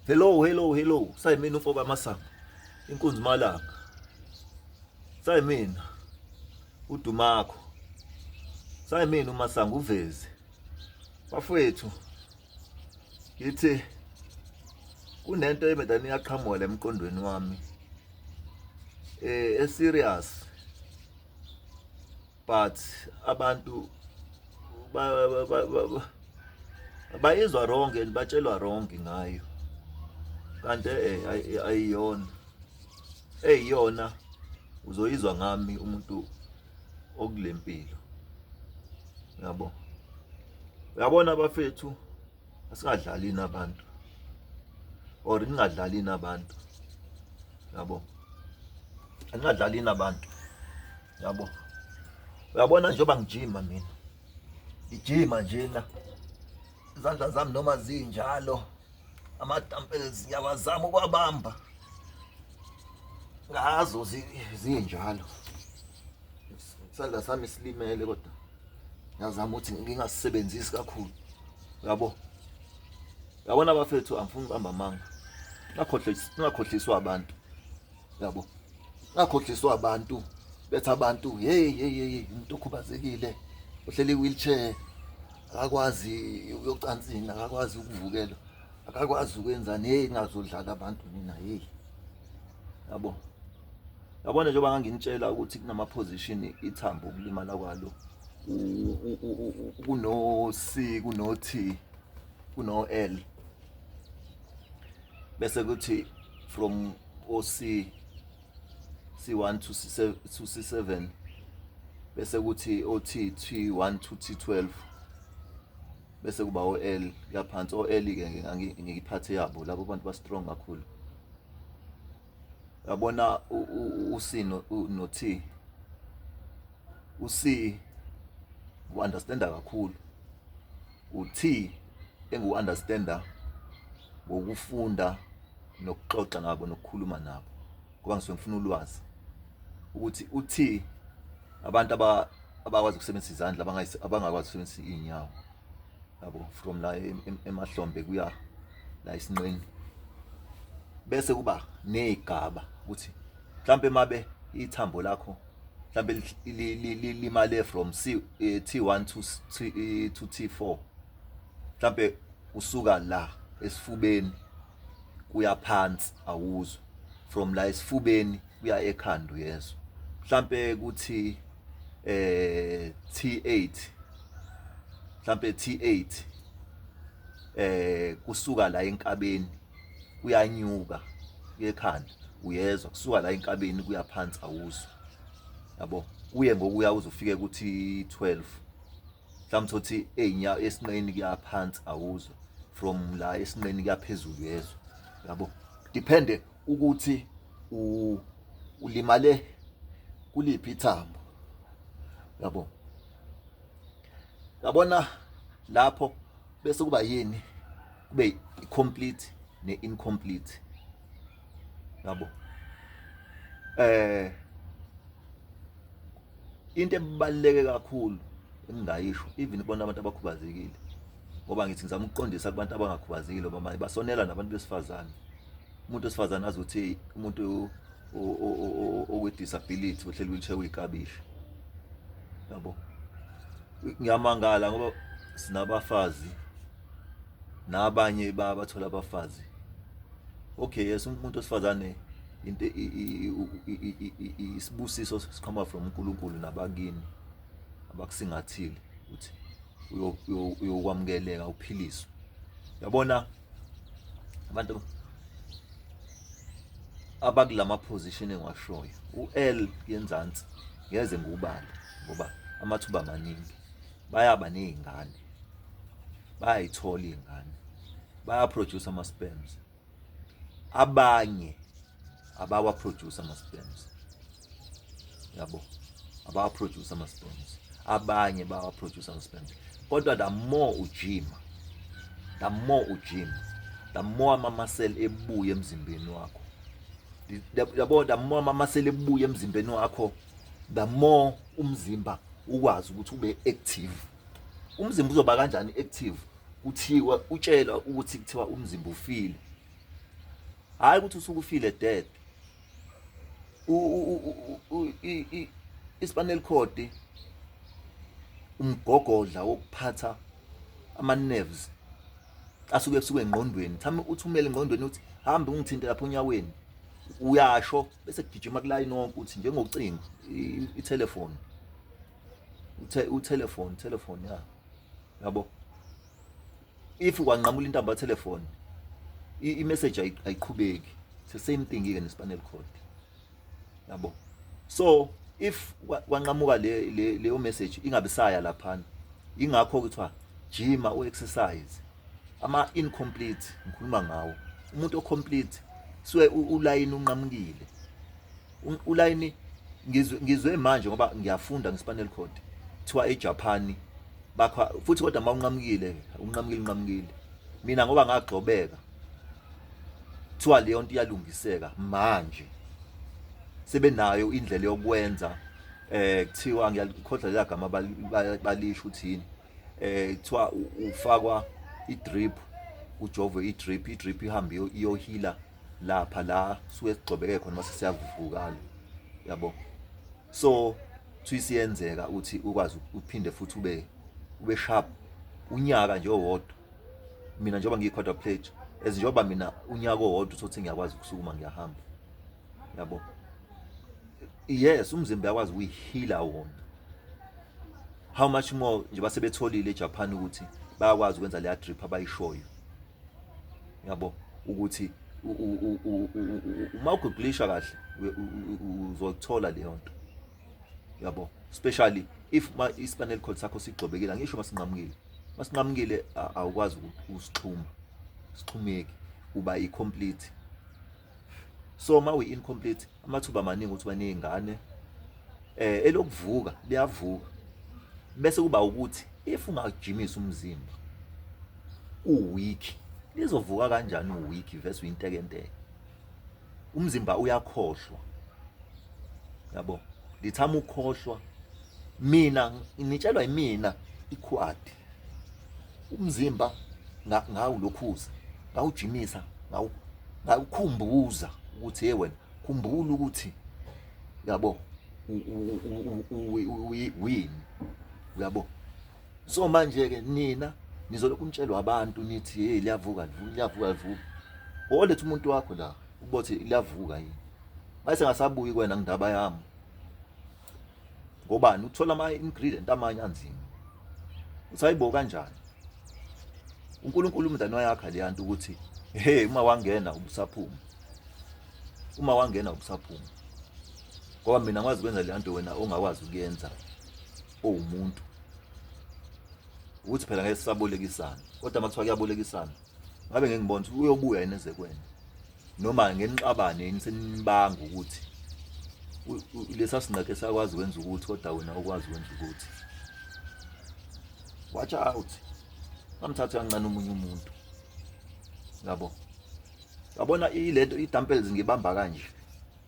Hello, hello, hello. Sayimina umfo kaMasango. Inkunzi malanga. Sayimina uDumakho. Sayimina uMasango uveze. Bafowethu ngithi kunento ebedani iyaqhamuka emqondweni wami. Eh serious but abantu bayizwa wrong and batshelwa wrong ngayo kanti eh ayiyona eyiyona uzoyizwa ngami umuntu okulempilo yabo. Uyabona bafethu, asingadlali nabantu or ningadlali nabantu yabo, angingadlali nabantu yabo. Uyabona njengoba ngijima mina, ngijima njena izandla zami noma zinjalo, ama-dumbbells ngiyawazama ukwabamba ngazo zinjalo. Isandla sami silimele kodwa ngiyazama ukuthi ngingasisebenzisi kakhulu yabo. Yabona bafethu, angifuni ukubamba amanga, ngakhohliswa abantu yabo, ngakhohliswa abantu bethi abantu hey hey hey, umuntu okhubazekile ohleli wheelchair akakwazi ukuyocansini, akakwazi ukuvukela, akakwazi ukwenzani. Hey, ngazodlala abantu nina, hey yabo. Yabona njengoba nganginitshela ukuthi kunama position ithambo ukulimala kwalo, kuno C, kuno T, kuno L, bese kuthi from o C, C1 to C7 to C7, bese kuthi o T, T1 to T12, bese kuba o L yaphansi. O L ke ngikiphathe yabo labo bantu ba strong kakhulu yabona. U C no T, u C u-understanda kakhulu, u-T engu-understanda ngokufunda nokuxoxa nabo nokukhuluma nabo ngoba ngisuke ngifuna ulwazi ukuthi u-T abantu abakwazi ukusebenzisa izandla, abangakwazi ukusebenzisa iy'nyawo yabo, from la emahlombe kuya la esinqeni. Bese kuba nezigaba ukuthi mhlambe mabe ithambo lakho mhlambe limale from C T1 to T to T4, mhlambe usuka la esifubeni kuya phansi awuzwa, from la esifubeni kuya ekhanda uyezwa. Mhlambe kuthi T8, mhlambe T8 kusuka la enkabeni kuyanyuka ekhanda uyezwa, kusuka la enkabeni kuya phansi awuzwa yabo. Kuye ngokuya uze ufike kuthi 12, mhlawumbe uthi eyinya esinqeni kuya phansi awuzwa, from la esinqeni kuya phezulu uyezwa yabo. Depende ukuthi ulimale kuliphi ithambo yabo. Yabona lapho bese kuba yini, kube complete ne-incomplete yabo. Into ebaluleke kakhulu engingayisho even kubona abantu abakhubazekile, ngoba ngithi ngizama ukuqondisa kubantu abangakhubazekile ngoba basonela nabantu besifazane, umuntu wesifazane azi ukuthi umuntu okwi-disability ohleli wheelchair uyikabishi yabo. Ngiyamangala ngoba sinabafazi nabanye bathola abafazi. Okay, yes, umuntu wesifazane into isibusiso siqhamuka from uNkulunkulu nabakini abakusingathile ukuthi uyokwamukeleka uphiliswe. Yabona abantu abakulama position engiwashoyo, u-L yenzansi ngeze ngubale ngoba amathuba maningi, bayaba nezingane, bayayithola iy'ngane, bayaproduce ama-sperms, abanye abawaproduce ama-sperms yabo, abawaproduce ama-sperms, abanye bawaproduce ama-sperms. Kodwa the more ujima, the more ujima, the more ama-muscle ebuya emzimbeni wakho yabo, the more ama-muscle ebuya emzimbeni wakho, the more umzimba ukwazi ukuthi ube active. Umzimba uzoba kanjani active kuthiwa utshelwa ukuthi kuthiwa umzimba ufile? Hhayi ukuthi usuke ufile dead. I-spinal cord umgogodla wokuphatha ama-nerves asuke esuke engqondweni. Thami uthumele engqondweni uthi hambe ungithinte lapha onyaweni. Uyasho bese kugijima kulayini wonke uthi njengocingo i-telephone. Uthelefoni, telephone ya. Yabo. If kwanqamula intambo ya-telephone i-message ayiqhubeki. It's the same thing ke ne-spinal cord. Yabo. So if kwanqamuka le leyo message ingabe saya laphana. Ingakho kuthiwa jima u-exercise. Ama incomplete ngikhuluma ngawo. Umuntu o-complete suke ulayini unqamukile. Ulayini ngizwe manje ngoba ngiyafunda nge-spinal cord. Kuthiwa eJapan bakha futhi kodwa uma unqamukile unqamukile unqamukile. Mina ngoba ngagxobeka kuthiwa leyo nto iyalungiseka manje. Sebenayo indlela yokwenza kuthiwa ngiyakhohlwa lela gama balisho ukuthi yini. Kuthiwa ufakwa i-drip, ujovwe i-drip, i-drip ihambe iyohila lapha la suke sigxobeke khona mase siyavuvukala. Yabo. So kuthiwa isiyenzeka uthi ukwazi uphinde futhi ube sharp unyaka nje owodwa. Mina njengoba ngiyi-quadriplegic, as njengoba mina unyaka owodwa uthothi ngiyakwazi ukusukuma ngiyahamba. Yabo. Yes, umzimba uyakwazi ukuyihila wona. How much more nje basebetholile eJapan ukuthi bayakwazi ukwenza leya drip abayishoyo. Yabo ukuthi uma ugooglisha kahle uzothola leyo nto. Yabo, especially if ma i-spinal cord sakho sigxobekile, angisho masinqamukile. Masinqamukile awukwazi ukusixhuma. Sixhumeki uba i-complete. So uma uyi-incomplete amathuba amaningi ukuthi uba ney'ngane elokuvuka liyavuka. Bese kuba ukuthi if ungajimisa umzimba uweak, lizovuka kanjani uweak vese uyintekenteke. Umzimba uyakhohlwa. Yabo, lithama ukukhohlwa. Mina nitshelwa yimina ikhwadi. Umzimba ngawulokhuza, ngawujimisa, ngawukhumbuza ukuthi hey wena khumbula ukuthi yabo wini. Uyabo. So manje ke nina nizolokhu nitshelwa abantu nithi hey liyavuka livuka liyavuka livuka. Oletha umuntu wakho la ubothi liyavuka yini. Mase ngasabuyi kuwena ngindaba yami. Ngobani uthola ama ingredient amanye anzima. Usayibo kanjani? uNkulunkulu umndani wayakha le yanto ukuthi hey uma wangena ubusaphuma. Uma wangena ubusaphuma. Ngoba mina ngikwazi ukwenza le nto wena ongakwazi ukuyenza owumuntu. Ukuthi phela ngeke sisabolekisana. Kodwa uma kuthiwa kuyabolekisana, ngabe ngeke ngibone ukuthi uyobuya yini eze kuwena. Noma ngenixabane yini senibanga ukuthi lesa sinqeke sakwazi ukwenza ukuthi kodwa wena ukwazi ukwenza ukuthi. Watch out. Ngamthatha kancane omunye umuntu. Yabo. Yabona ilento i-dumbbells ngibamba kanje.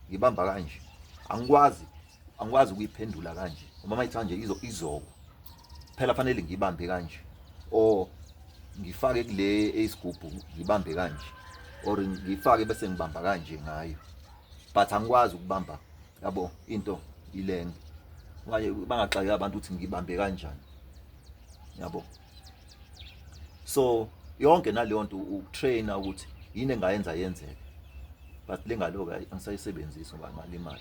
Ngibamba kanje. Angikwazi ukuyiphendula kanje. Uma mayithi kanje izoko. Phela fanele ngibambe kanje. Or ngifake kule eyisigubhu ngibambe kanje. Or ngifake bese ngibamba kanje ngayo. But angikwazi ukubamba yabo into ilenge. Okanye bangaxaki abantu ukuthi ngibambe kanjani. Yabo. So yonke naleyo nto ukutraina ukuthi yini engayenza yenzeke. But lengalo-ke angisayisebenzisi ngoba ngalimala.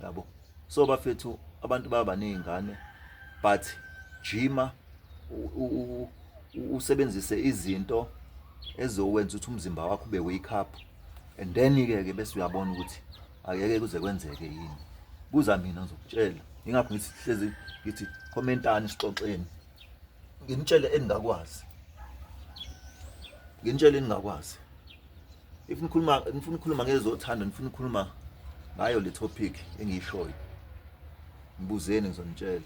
Yabo. So bafethu abantu baba nezingane but jima usebenzise izinto ezokwenza ukuthi umzimba wakho ube wake up and then ke ke bese uyabona ukuthi akeke kuze kwenzeke yini. Buza mina ngizokutshela. Ingakho ngithi hlezi ngithi commentani sixoxeni. Nginitshele engingakwazi. Nginitshele engingakwazi. If nikhuluma nifuna ukukhuluma ngezothando nifuna ukukhuluma ngayo le topic engiyishoyo. Ngibuzeni ngizonitshela.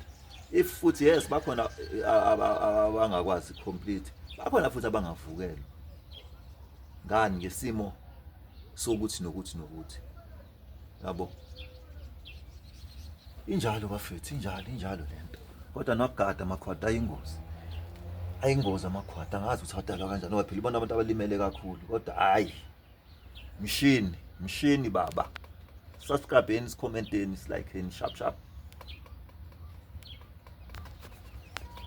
If futhi yes bakhona abangakwazi complete, bakhona futhi abangavukelwa. Ngani ngesimo sokuthi nokuthi nokuthi. Yabo. Injalo bafethu, injalo injalo lento. Kodwa nokugada amakhwada ayingozi. Ayingozi amakhwada, angazi ukuthi adalwa kanjani ngoba phela ibona abantu abalimele kakhulu kodwa hayi. Mshini, mshini baba. Subscribe-eni, sikhomenteni, silike-eni, sharp sharp.